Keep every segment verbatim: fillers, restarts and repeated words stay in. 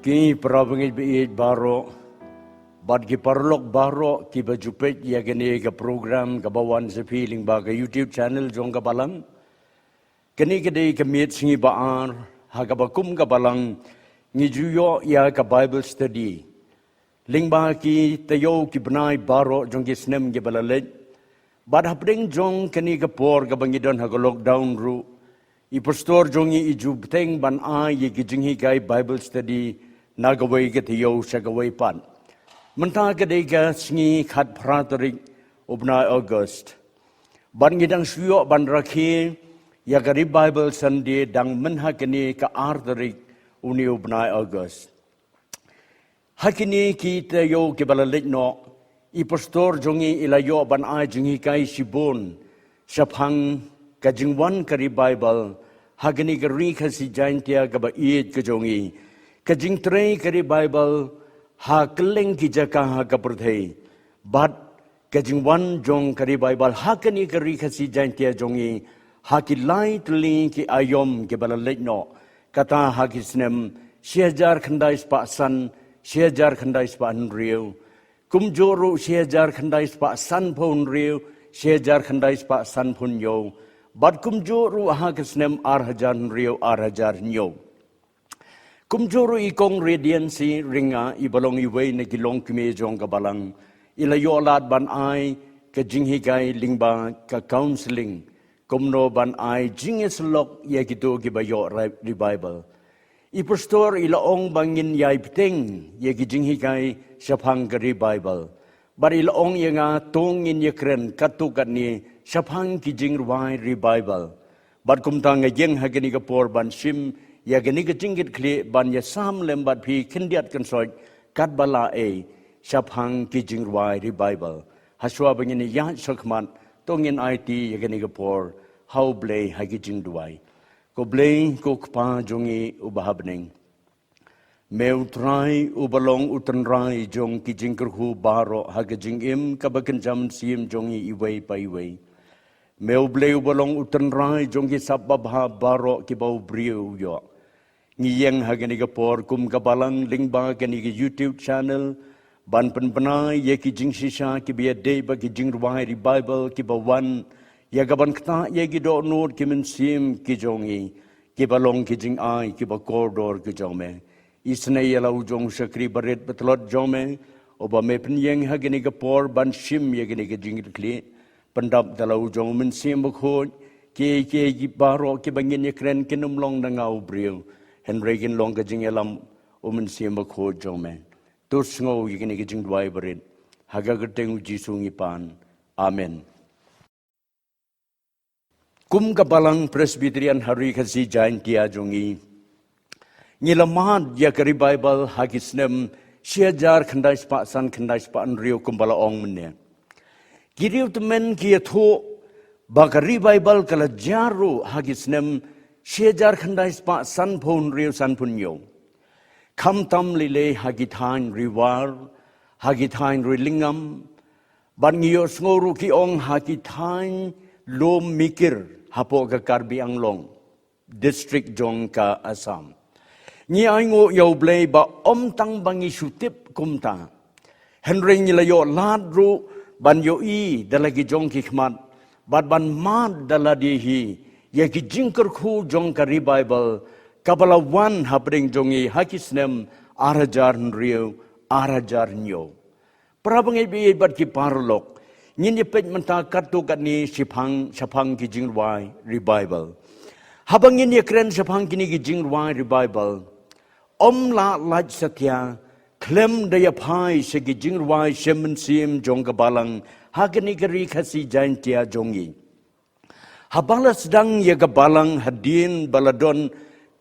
Ki para bangeit baieit baroh bad ki paralok baroh kiba ju peit ïa kane ka program kaba wan sha phi lyngba ka YouTube channel jong ka Balang. Kane ka dei ka miet sngi ba ar ha kaba kum ka Balang ngi ju ïoh ïa ka Bible study lyngba ki taïew ki bnai baroh jong ki snem kiba la leit. Bad hapdeng jong kane ka por kaba ngi don ha ka lockdown ruh, i pastor jong ngi i ju bteng ban ai ïa ki jinghikai Bible study na kawei ka taïew sha kawei pat. Mynta ka dei ka sngi khatphra tarik u bnai August. Bad ngi dang shu ïoh ban rakhe ïa ka Revival Sunday dang mynha kane ka ar tarik une u bnai August. Ha kine ki taïew kiba la leit noh, i pastor jong ngi i la ïoh ban ai jinghikai shibun shaphang ka jingwan ka Revival ha kane ka ri Khasi Jaintia kaba ïeit ka jong ngi, ka jingtrei ka Revival ha kylleng ki jaka ha ka pyrthei, bad ka jingwan jong ka Revival ha kane ka ri Khasi Jaintia jong ngi ha ki lai tylli ki aïom kiba la leit noh, kata ha ki snem shi hajar khyndai spah san, shi hajar khyndai spah hynriew, kumjuh ruh shi hajar khyndai spah sanphew hynriew, shi hajar khyndai spah sanphew hynñiew, bad kumjuh ruh ha ki snem ar hajar hynriew, ar hajar hynñiew. Kumjuh ruh i Kong Radiancy Ringa, iba long iwei na ki longkmie jong ka Balang, i la ïoh lad ban ai ka jinghikai lyngba ka counselling, kumno ban ai jingïasyllok ïa kito kiba ïoh re-, Revival. I pastor i la ong ba ngin ïai bteng ïa ki jinghikai shaphang ka Revival. Bad i la ong ïa nga to ngin ïakren katto katne shaphang ki jingrwai Revival. Bad kumta nga ïeng ha kane ka por ban shim ïa kane ka jingkitkhlieh ban ïasam lem bad phi khyndiat kynsoit katba lah ei shaphang ki jingrwai Revival. Hashwa ba ngin ïaid shakhmat to ngin aiti ïa kane ka por ha U Blei ha ki jingduwai. Ko Blei ko Kpa jong ngi uba ha bneng. Me U Trai uba long U Tynrai jong ki jingkyrkhu baroh ha ka jingim kaba kynja mynsiem jong ngi iwei pa iwei. Me U Blei uba long U Tynrai jong ki sap babha baroh kiba u briew u ïoh. Ngi ïeng ha kane ka por kum ka Balang lyngba kane ka YouTube channel ban pynbna ïa ki jingshisha kiba ïadei bad ki jingrwai Revival kiba wan ïa kaban ktah ïa ki dohnud ki mynsiem ki jong ngi, kiba long ki jingai kiba kordor ki jong me. Isynei ïa la u jong u shakri barit ba tlot jong me, uba me pynïeng ha kane ka por ban shim ïa kane ka jingkitkhlieh. Pyndap da la u jong u Mynsiem Bakhuid, kiei kiei ki baroh kiba ngin ïakren kin ym long na nga u briew, hynrei kin long ka jingïalam u Mynsiem Bakhuid jong me. To sngew ïa kane ka jingduwai barit ha ka kyrteng u Jisu ngi pan. Amen. Kum ka Balang Presbyterian ha ri Khasi Jaintia jong ngi, ngi la mad ïa ka Revival ha ki snem shi hajar khyndai spah san khyndai spah hynriew kumba la ong mynne. Ki riewtymmen ki ïathuh ba ka Revival ka la jia ruh ha ki snem shi hajar khyndai spah sanphew hynriew sanphew hynñiew. Khamtam lei lei ha ki thaiñ Ri War, ha ki thaiñ Ri Lyngngam, bad ngi ïohsngew ruh ki ong ha ki thaiñ Lum Mikir hapoh ka Karbi Anglong district jong ka Assam. Ngi ainguh ïa U Blei ba ym tang ba ngi shu tip kumta, hynrei ngi la ïoh lad ruh ban ïohi da la ki jong ki khmat bad ban mad da lade hi ïa ki jingkyrkhu jong ka Revival kaba la wan hapdeng jong ngi ha ki snem ar hajar hynriew, ar hajar hynñiew. Para bangeit baieit bad ki paralok, ngin ïa peit mynta katto katne shaphang, shaphang ki jingrwai Revival. Haba ngin ïakren shaphang kine ki jingrwai Revival, ym lah lait satia khlem da ïaphai sha ki jingrwai shem mynsiem jong ka Balang ha kane ka ri Khasi Jaintia jong ngi. Haba la sdang ïa ka Balang hadien ba la don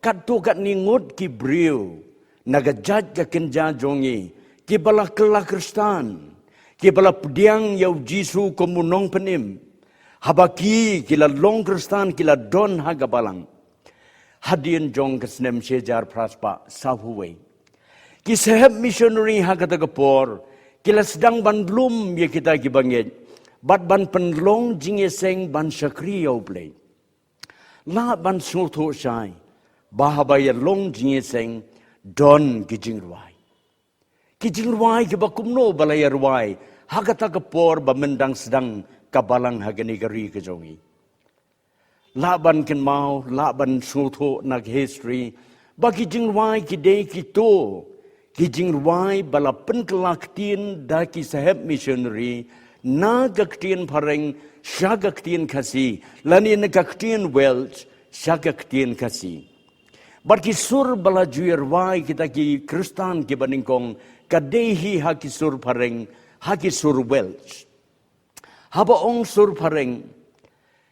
katto katne ngut ki briew na ka jait ka kynja jong ngi kiba la kylla Khristan, kiba la pdiang ïa u Jisu kum u Nongpynim. Haba ki, ki la long Khristan, ki la don ha ka Balang hadien jong ka snem shi hajar phra spah sawphew wei. Ki sahep missionary ha kata ka por ki la sdang ban lum ïa kita kiba ngeit bad ban pynlong jingïaseng ban shakri ïa U Blei. Lah ban sngewthuh shai ba haba ïa long jingïaseng don ki jingrwai. Ki jingrwai kiba kumno ba la ïarwai ha kata ka por ba mynta sdang ka balang ha kane ka ri ka jong ngi. Lah ban kynmaw, lah ban sngewthuh na ka history ba ki jingrwai ki dei kito ki jingrwai ba la pynkylla ktien da ki sahep missionary na ka ktien Phareng sha ka ktien Khasi, lane na ka ktien Welsh sha ka ktien Khasi. Bad ki sur ba la ju ïarwai kita ki Khristan kiba nyngkong ka dei hi ha ki sur Phareng, ha ki sur Welsh. Haba ong sur Phareng,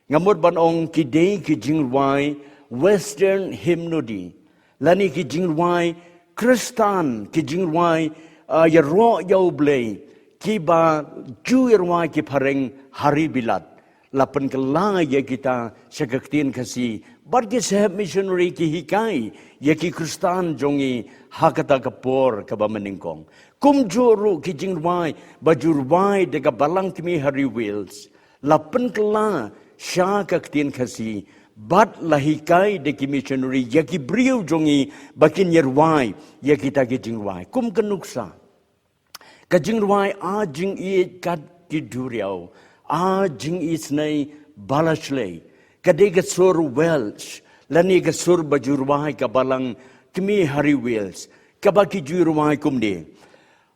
nga mut ban ong ki dei ki jingrwai Western hymnody, lane ki jingrwai Khristan, ki jingrwai, ah, ïaroh ïa U Blei, kiba ju ïarwai ki Phareng ha ri Bilat. La pynkylla ïa kita sha ka ktien Khasi, bad ki sahep missionary ki hikai ïa ki Khristan jong ngi ha kata ka por kaba mynnyngkong. Kumjuh ruh ki jingrwai ba ju rwai da ka balang kmie ha ri Wales, la pynkylla sha ka ktien Khasi, bad la hikai da ki missionary ïa ki briew jong ngi ba kin ïarwai ïa kita ki jingrwai. Kum ka nuksa, ka jingrwai A Jingïeit Kat Ki Duriaw, A Jingisynei Ba La Shlei, ka dei ka sur Welsh, lane ka sur ba ju rwai ka balang kmie ha ri Wales, kaba ki ju rwai kumne: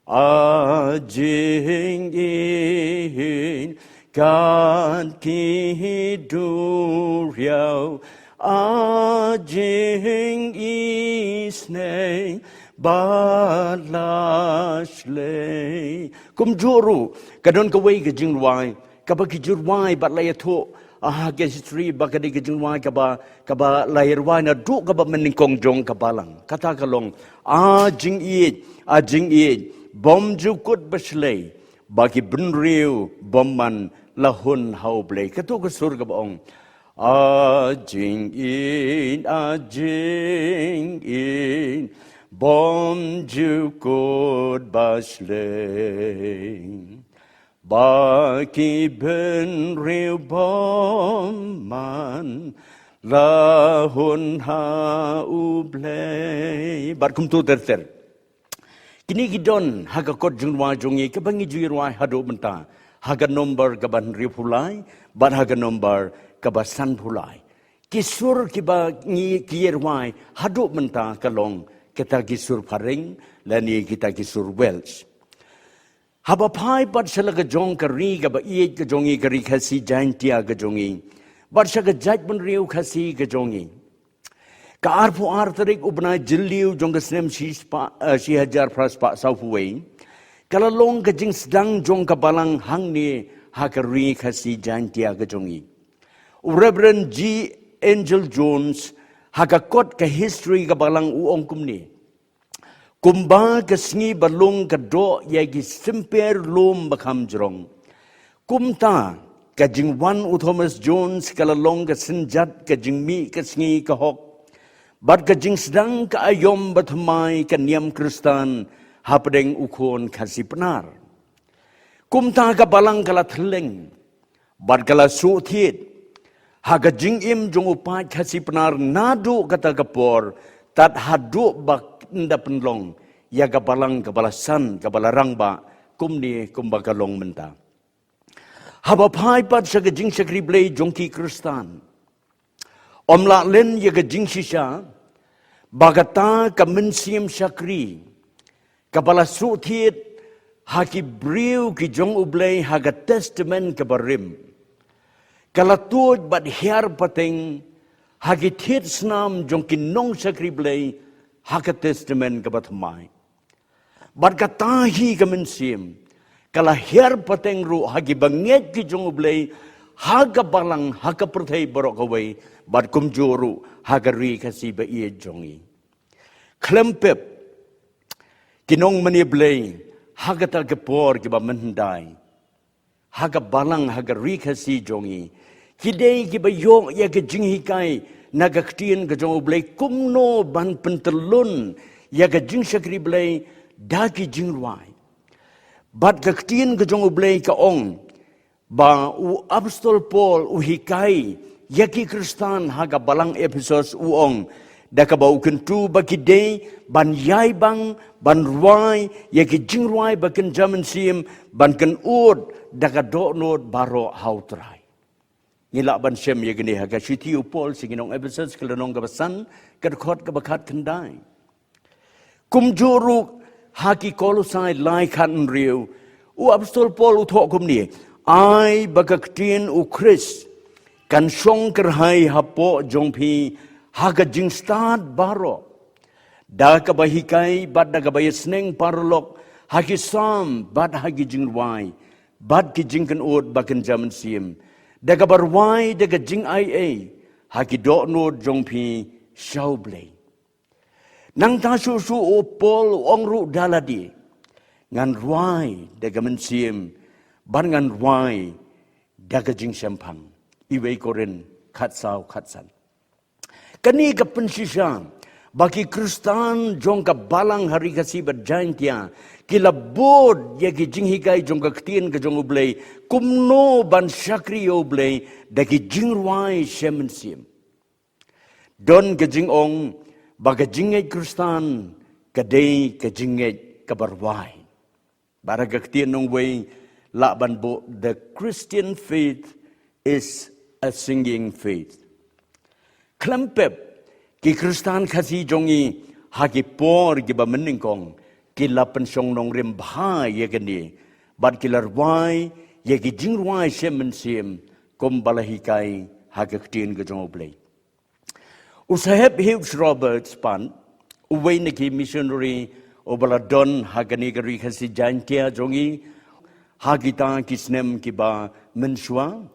A jingïeit kat ki duriaw, a jingisynei ba la shlei. Kumjuh ruh ka don kawei ka jingrwai kaba ki ju rwai bad la ïathuh ha ka history ba ka dei ka jingrwai kaba, kaba la ïarwai naduh kaba mynnyngkong jong ka balang. Kata ka long: A jingïeit, a jingïeit, bym ju kut ba shlei, ba ki bynriew bymman la hun ha U Blei. Kato ka sur kaba ong: A jingïeit, a jingïeit, bym ju kut ba shlei, ba ki bynriew bymman la hun ha U Blei. Bad kumto ter ter. Kine ki don ha ka kot jingrwai jong ngi kaba ngi ju ïarwai haduh mynta, ha ka nombar kaba hynriewphew lai bad ha ka nombar kaba sanphew lai. Ki sur kiba ngi ki ïarwai haduh mynta ka long kita ki sur Phareng lane kita ki sur Welsh. Haba phai pat sha la ka jong ka ri kaba ïeit ka jong ngi, ka ri Khasi Jaintia ka jong ngi, bad sha ka jaitbynriew Khasi ka jong ngi, ka arphew ar tarik u bnai Jylliew jong ka snem shi spah, eh, shi hajar phra spah sawphew wei, ka la long ka jingsdang jong ka balang hangne ha ka ri Khasi Jaintia ka jong ngi. U Reverend G Angel Jones, ha ka kot ka history ka balang, u ong kumne: Kumba ka sngi ba lung ka doh ïa ki symper lum ba kham jrong, kumta ka jingwan u Thomas Jones ka la long ka synjat ka jingmih ka sngi ka hok, bad ka jingsdang ka aïom ba thymmai ka niam Khristan hapdeng u khun Khasi Pnar. Kumta ka balang ka la thleng bad ka la suhthied ha ka jingim jong u paid Khasi Pnar naduh kata ka por tad haduh ba ynda pynlong ïa ka balang kaba la san, kaba la rangbah, kumne kumba ka long mynta. Haba phai pat sha ka jingshakri Blei jong ki Khristan, ym lah len ïa ka jingshisha ba kata ka mynsiem shakri kaba la suhthied ha ki briew ki jong U Blei ha ka Testament kaba rim, ka la tuid bad hiar pateng ha ki thied snam jong ki nongshakri Blei ha ka Testament kaba thymmai. Bad kata hi ka mynsiem ka la hiar pateng ruh ha ki bangeit ki jong U Blei ha ka balang, ha ka pyrthei baroh kawei, bad kumjuh ruh ha ka ri Khasi ba ïeit jong ngi. Khlem pep, ki nongmane Blei ha kata ka por kiba mynhyndai, ha ka balang, ha ka ri Khasi jong ngi, ki dei kiba ïoh ïa ka jinghikai na ka ktien ka jong U Blei kumno ban pyntyllun ïa ka jingshakri Blei da ki jingrwai. Bad ka ktien ka jong U Blei ka ong ba u Apostol Paul u hikai ïa ki Khristan ha ka balang Ephesos, u ong: Da kaba u kyntu ba ki dei ban ïai bang ban rwai ïa ki jingrwai ba kynja mynsiem, ban kynud da ka dohnud baroh ha U Trai. Ngi lah ban shem ïa kane ha ka shithi u Paul sha ki nong Ephesus, ka lynnong kaba san, ka dkhot kaba khatkhyndai. Kumjuh ruh ha ki Kolosai lai khathynriew, u apostol Paul u thoh kumne: Ai ba ka ktien U Khrist kan shong kyrhai hapoh jong phi ha ka jingstad baroh, da kaba hikai bad da kaba ïasneng paralok ha ki salm bad ha ki jingrwai bad ki jingkynud ba kynja mynsiem, da kaba rwai da ka jingaiei ha ki dohnud jong phi sha U Blei. Nangta shuh shuh u Paul u ong ruh da lade: Ngan rwai da ka mynsiem bad ngan rwai da ka jingshemphang. Iwei Korinth khatsaw khatsan. Kane ka pynshisha ba ki Khristan jong ka Balang ha Ri Khasi bad Jaintia ki la bud ïa ki jinghikai jong ka ktien ka jong U Blei, kumno ban shakri ïa U Blei da ki jingrwai shem mynsiem. Don ka jingong ba ka jingngeit Khristan ka dei ka jingngeit kaba rwai. Bad ha ka ktien nongwei lah ban buh: The Christian faith is a singing faith. Khlem pep, ki Khristan Khasi jong ngi ha ki por kiba mynnyngkong ki la pynshong nongrim bha ïa kane bad ki la rwai ïa ki jingrwai shem mynsiem kumba la hikai ha ka ktien ka jong U Blei. U Saheb Hughes Roberts pat, uwei na ki missionary uba la don ha kane ka Ri Khasi Jaintia jong ngi ha kita ki snem kiba mynshuwa,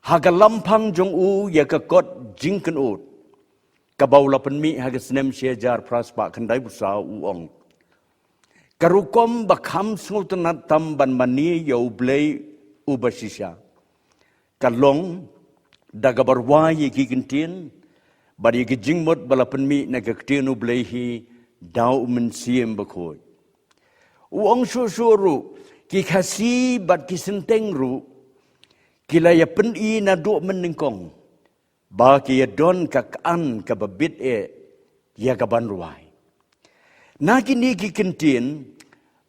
ha ka lamphang jong u ïa ka kot jingkynud kaba u la pynmih ha ka snem shi hajar phra spah khyndai phew saw, u ong: Ka rukom ba kham sngewtynnad tam ban mane ïa U Blei uba shisha ka long da kaba rwai ïa ki kyntien bad ïa ki jingmut ba la pynmih na ka ktien U Blei hi da U Mynsiem Bakhuid. U ong shuh shuh ruh, ki Khasi bad ki Synteng ruh ki la ïa pyni naduh mynnyngkong ba ki ïa don ka kan kaba bit eh ïa ka ban rwai. Na kine ki kyntien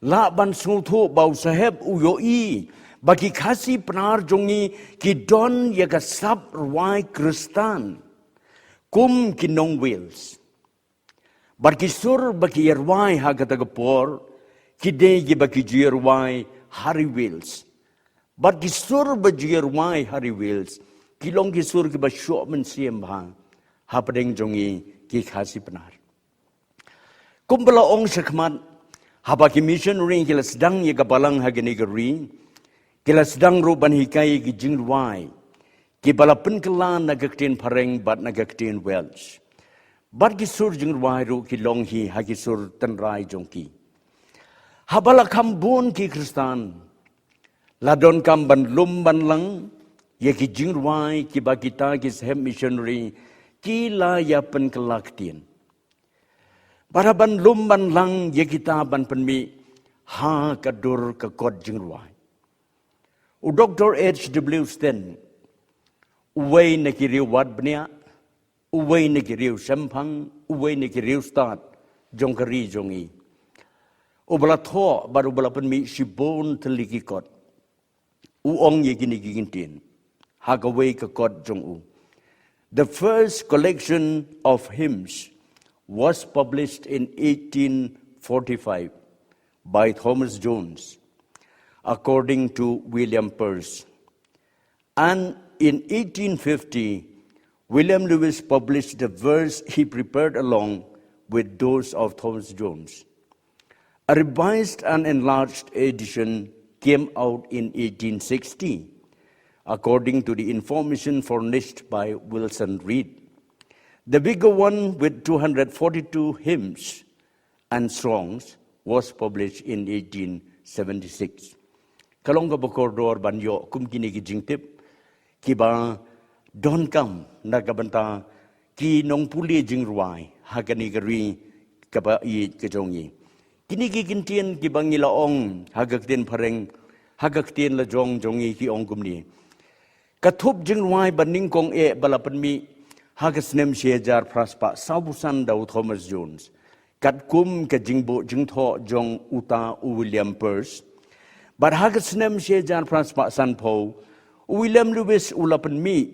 lah ban sngewthuh ba u Saheb u ïohi ba ki Khasi Pnar jong ngi ki don ïa ka sap rwai Khristan kum ki nong Wales. Bad ki sur ba ki ïa rwai ha kata ka por ki dei kiba ki ju ïa rwai ha ri Wales. Bad ki sur ba ju ïa rwai ha ri Wales ki long ki sur kiba shoh mynsiem bha hapdeng jong ngi ki Khasi Pnar. Kumba la ong shakhmat, haba ki missionary ki la sdang ïa ka Balang ha kane ka ri, ki la sdang ruh ban hikai ïa ki jingrwai kiba la pynkylla na ka ktien Phareng bad na ka ktien Welsh. Bad ki sur jingrwai ruh ki long hi ha ki sur tynrai jong ki. Haba la kham bun ki Khristan, la donkam ban lum ban lang ïa ki jingrwai kiba kita ki Saheb missionary ki la ïa pynkylla ktien. Bad hap ban lum ban lang ïa kita ban pynmih ha ka dur ka kot jingrwai. U Doktor H W Sten, uwei na ki riewwad bniah, uwei na ki riewshemphang, uwei na ki riewstad jong ka ri jong ngi, uba la thoh bad uba la pynmih shibun tylli ki kot, u ong ïa kine ki kyntien ha kawei ka kot jong u. The first collection of hymns was published in eighteen forty-five by Thomas Jones, according to William Purse. And in eighteen fifty, William Lewis published the verse he prepared along with those of Thomas Jones. A revised and enlarged edition came out in eighteen sixty, according to the information furnished by Wilson Reed. The bigger one, with two hundred forty-two hymns and songs, was published in eighteen seventy-six. Ka long kaba kordor ban ïoh kum kine ki jingtip kiba donkam na ka bynta ki nongpule jingrwai ha kane ka ri kaba ïeit ka jong ngi. Kine ki kyntien kiba ngi la ong ha ka ktien Phareng, ha ka ktien lajong jong ngi ki ong kumne: Ka thup jingrwai ba nyngkong eh ba la pynmih ha ka snem shi hajar phra spah saw phew san da u Thomas Jones, katkum ka jingbuh jingthoh jong uta u William Pearse. Bad ha ka snem shi hajar phra spah san phew, u William Lewis u la pynmih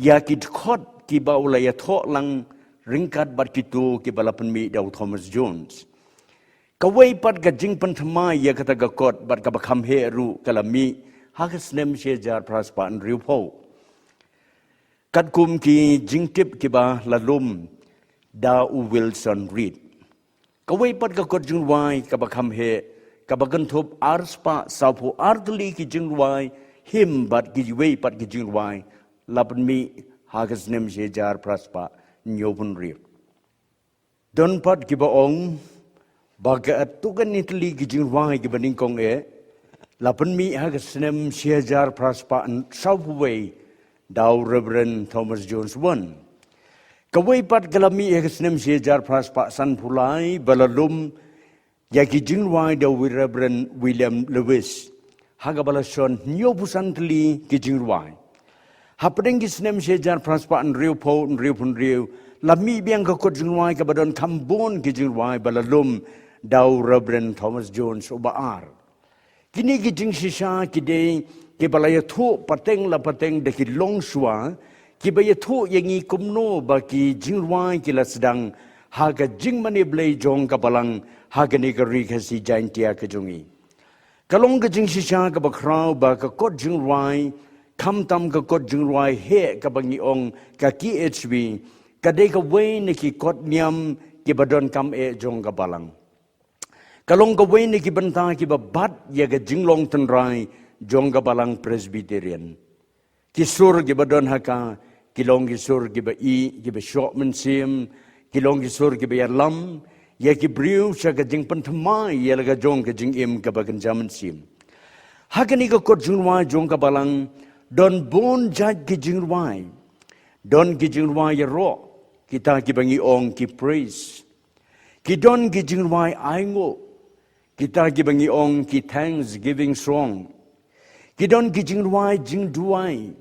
ïa ki dkhot kiba u la ïathoh lang ryngkat bad kito kiba la pynmih da u Thomas Jones. Kawei pat ka jingpynthymmai ïa kata ka kot bad kaba kham heh ruh ka la mih ha ka snem shi hajar phra spah hynriew phew, katkum ki jingtip kiba la lum da u Wilson Reed. Kawei pat ka kot jingrwai kaba kham heh, kaba kynthup ar spah saw phew ar tylli ki jingrwai him bad kiwei pat ki jingrwai, la pynmih ha ka snem shi hajar phra spah hynñiew phew hynriew. Don pat kiba ong ba katto katne tylli ki jingrwai kiba nyngkong eh la pynmih ha ka snem shi hajar phra spah saw phew wei da u Reverend Thomas Jones Won. Kawei pat ka la mih ha ka snem shi hajar phra spah san phew lai ba la lum ïa ki jingrwai da u Reverend William Lewis, ha kaba la shon hynñiew phew san tylli ki jingrwai. Hapdeng ki snem shi hajar phra spah hynriew phew, hynriew phew hynriew, la mih biang ka kot jingrwai kaba don kham bun ki jingrwai ba la lum da u Reverend Thomas Jones uba ar. Kine ki jingshisha ki dei kiba la ïathuh pateng la pateng da ki longshuwa, kiba ïathuh ïa ngi kumno ba ki jingrwai ki la sdang ha ka jingmane Blei jong ka Balang ha kane ka Ri Khasi Jaintia ka jong ngi. Ka long ka jingshisha kaba khraw ba ka kot jingrwai, khamtam ka kot jingrwai heh kaba ngi ong ka K H V, ka dei kawei na ki kot niam kiba donkam eh jong ka Balang. Ka long kawei na ki bynta kiba bat ïa ka jinglong tynrai jong ka Balang Presbyterian. Ki sur kiba don ha ka, ki long ki sur kiba ïeit, kiba shoh mynsiem, ki long ki sur kiba ïalam ïa ki briew sha ka jingpynthymmai ïa la ka jong ka jingim kaba kynja mynsiem. Ha kane ka kot jingrwai jong ka Balang, don bun jait ki jingrwai. Don ki jingrwai ïaroh, kita kiba ngi ong ki praise. Ki don ki jingrwai ainguh, kita kiba ngi ong ki thanksgiving song. Ki don ki jingrwai jingduwai.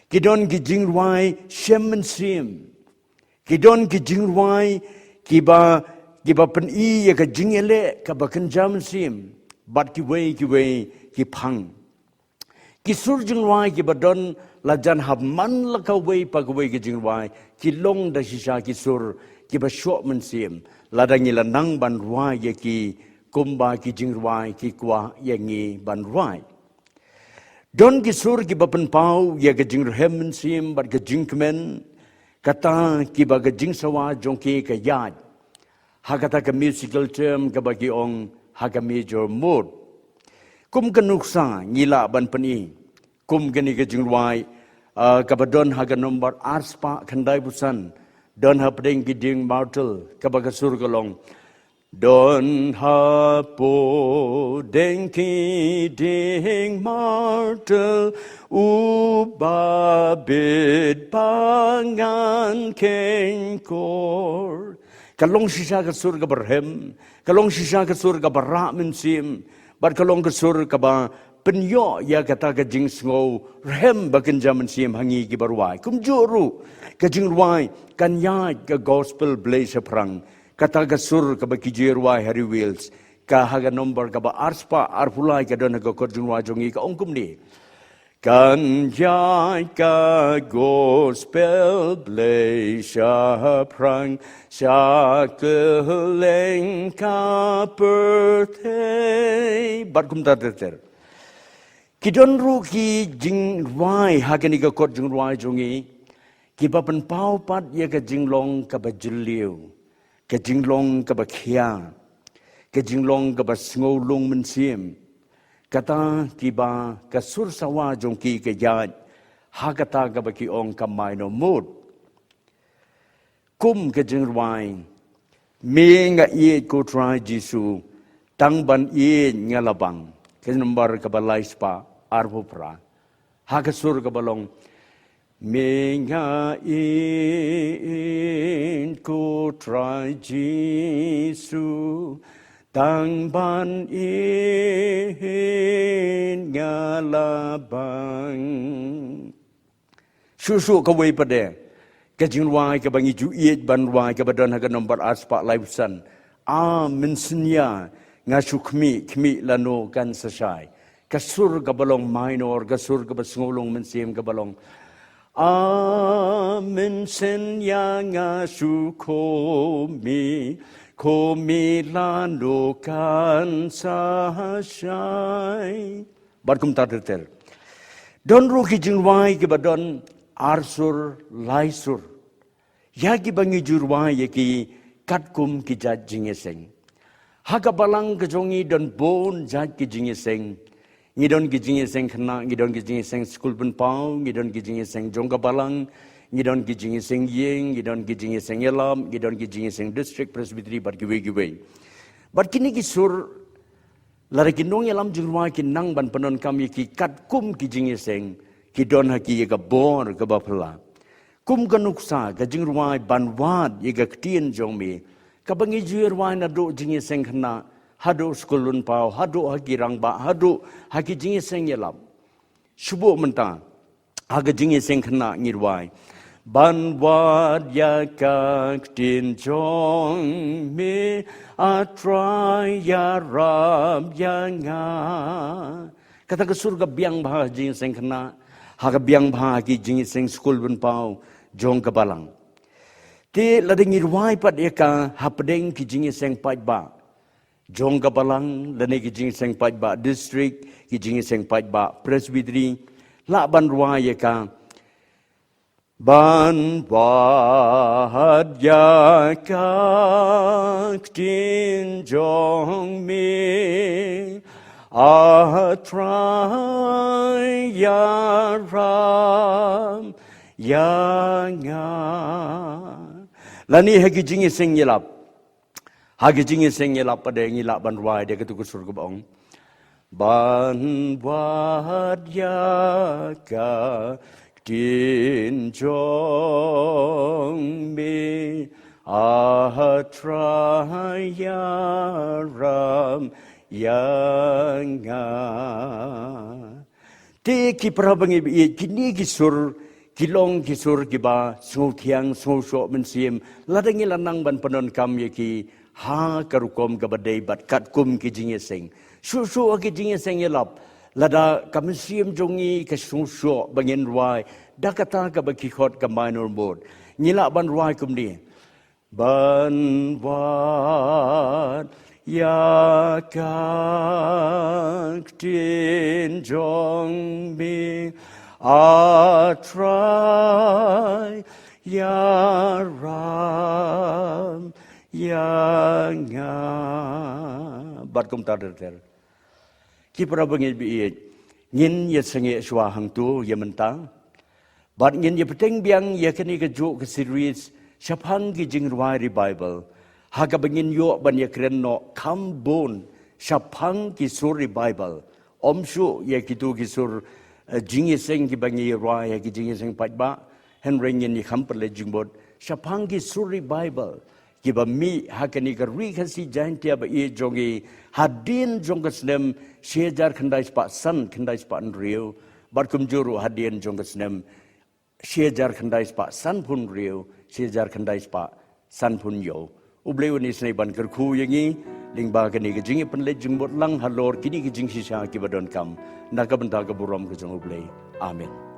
Ki don ki jingrwai shem mynsiem. Ki don ki jingrwai kiba, kiba pyni ïa ka jingïaleh kaba kynja mynsiem. Bad kiwei kiwei ki phang. Ki sur jingrwai kiba don la jan ha man la kawei pa kawei ki jingrwai, ki long da shisha ki sur kiba shoh mynsiem, lada ngi la nang ban rwai ïa ki kumba ki jingrwai ki kwah ïa ngi ban rwai. Don ki sur kiba pynpaw ïa ka jingrhem mynsiem bad ka jingkmen, kata kiba ka jingsawa jong ki ka ïaid ha kata ka musical term kaba ki ong ha ka major mode. Kum ka nuksa ngi lah ban pyni kum kane ka jingrwai, ah, kaba don ha ka nombar ar spah khyndai phew san, don hapdeng ki dieng Martel, kaba ka sur ka long: Don hapdeng ki dieng Martel, uba bit ba ngan kheiñ kor. Ka long shisha ka sur kaba rhem, ka long shisha ka sur kaba rah mynsiem, bad ka long ka sur kaba pynïoh ïa kata ka jingsngew rhem ba kynja mynsiem ha ngi kiba rwai. Kumjuh ruh ka jingrwai Kan Ïaid ka Gospel Blei Shaphrang, kata ka sur kaba ki ju rwai ha ri Wales, ka ha ka nombar kaba ar spah ar phew lai ka don ha ka kot jingrwai jong ngi, ka ong kumne: Kan ïaid ka Gospel Blei Shaphrang sha kylleng ka pyrthei. Bad kumta ter ter. Ki don ruh ki jingrwai ha kane ka kot jingrwai jong ngi, kiba pynpaw pat ïa ka jinglong kaba jylliew, ka jinglong kaba khia, ka jinglong kaba sngewlung mynsiem. Kata kiba ka sur sawa jong ki ka ïaid ha kata kaba ki ong ka minor mode. Kum ka jingrwai Me nga ïeit ko Trai Jisu, tang ban ïeit nga la bang, ka nombar kaba lai spah ar phew phra. Ha ka sur kaba long: Me nga ïeit ko Trai Jisu, tang ban ïeit nga la bang. Shuh shuh kawei pat de, Ka jingrwai kaba ngi ju ïeit ban rwai kaba don ha ka nombor ar spah laiphew san. A mynsiem ïa nga shu khmih, khmih lano kan sa shai. Ka sur kaba long minor, ka sur kaba sngewlong mynsiem kaba long. A mynsiem ïa nga shu khmih, khmih lano kan sa shai. Bad kumta ter ter. Don ruh ki jingrwai kiba don ar sur, lai sur. Ïa kiba ngi ju rwai ïa ki katkum ki jait jingïaseng. Ha ka balang ka jong ngi don bun jait ki jingïaseng. Ngi don ki jingïaseng khynnah, ngi don ki jingïaseng skul pynpaw, ngi don ki jingïaseng jong ka balang, ngi don ki jingïaseng ïing, ngi don ki jingïaseng ïalap, ngi don ki jingïaseng district presbytery bad kiwei kiwei. Bad kine ki sur, lada ki nongïalam jingrwai ki nang ban pyndonkam ïa ki katkum ki jingïaseng, ki don ha ki ïa ka bor kaba phylla. Kum ka nuksa ka jingrwai ban wad ïa ka ktien jong me, kaba ngi ju rwai naduh jingïaseng khynnah, haduh skul pynpaw, haduh ha ki rangbah, haduh ha ki jingïaseng ïalap. Shu buh mynta ha ka jingïaseng khynnah ngi rwai. Ban wad ïa ka ktien jong me, A Trai ïarap ïa nga. Kata ka sur ka biang bha ha jingïaseng khynnah, ha ka biang bha ha ki jingïaseng skul pynpaw jong ka balang. Te lada ngi rwai pat ïa ka hapdeng ki jingïaseng paidbah jong ka balang, lane ki jingïaseng paidbah district, ki jingïaseng paidbah presbytery, lah ban rwai ïa ka. Ban wad ïa ka ktien jong me, A Trai ïarap ïa nga. Lane ha ki jingïaseng ïalap. Ha ki jingïaseng ïalap pat ngi lah ban rwai da katu ka sur kaba ong. Ban wad ïa ka ktien jong me, A Trai ïarap ïa nga. Te ki para bangeit ba ïeit, kine ki sur ki long ki sur kiba sngewthiang, sngewshoh mynsiem, lada ngi la nang ban pyndonkam ïa ki ha ka rukom kaba dei bad katkum ki jingïaseng. Shuh shuh ha ki jingïaseng ïalap, lada ka mynsiem jong ngi ka sngewshoh ba ngin rwai da kata kaba ki khot ka minor mode, ngi lah ban rwai kumne. Ban wad ïa ka ktien jong me, A Trai ïarap ïa nga. Bad kumta ter ter. Ki para bangeit ba ïeit, ngin ïa sangeh shuwa hangtu ïa mynta. Bad ngin ïa bteng biang ïa kane kajuh ka series shaphang ki jingrwai revival, ha kaba ngin ïoh ban ïa kren noh kham bun shaphang ki sur revival. Ym shuh ïa kitu ki sur, eh, jingïaseng kiba ngi rwai ha ki jingïaseng paidbah, hynrei ngin ïa kham pynleit jingmut shaphang ki sur revival kiba mih ha kane ka Ri Khasi Jaintia ba ïeit jong ngi, hadien jong ka snem shi hajar khyndai spah san khyndai spah hynriew, bad kumjuh ruh hadien jong ka snem shi hajar khyndai spah sanphew hynriew, shi hajar khyndai spah sanphew hynñiew. U Blei un isynei ban kyrkhu ïa ngi lyngba kane ka jingïapynleit jingmut lang halor kine ki jingshisha kiba donkam, na ka bynta ka burom ka jong U Blei. Amen.